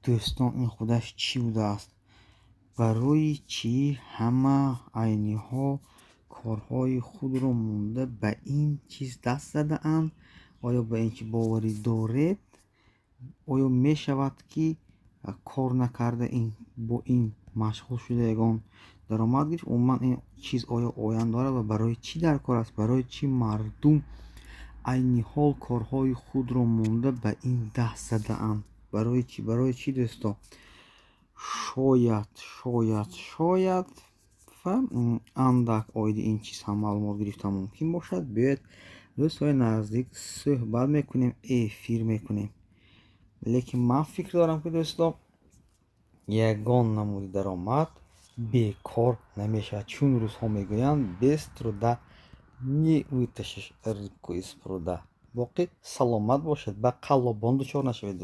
Дӯстон, ин худаш чӣ будааст? Барои чӣ ҳама айни ҳол корҳои худро монда, ба ин чиз даст задаанд? Оё ба ин чиз боварӣ доред? Оё мешавад, ки кор накарда, ин бо ин машғул шуда, ягон даромад гирифт? Умуман, ин чиз оё оянда дорад ва барои чӣ дар кор аст? Барои чӣ мардум айни ҳол корҳои худро монда, ба ин даст задаанд? Барои чӣ, барои чӣ, дӯсто? Шояд ва андак оиди ин чиз ҳам маълумот гирифтан мумкин бошад. Биёед, рӯзҳои наздик суҳбат мекунем, эфир мекунем. Лекин ман фикр дорам, ки, дӯсто, ягон намуди даромад бекор намешавад, чун русҳо мегӯянд: «Без труда не вытащишь рыбку из пруда». Боқӣ саломат бошед, ба қаллобон дучор нашавед.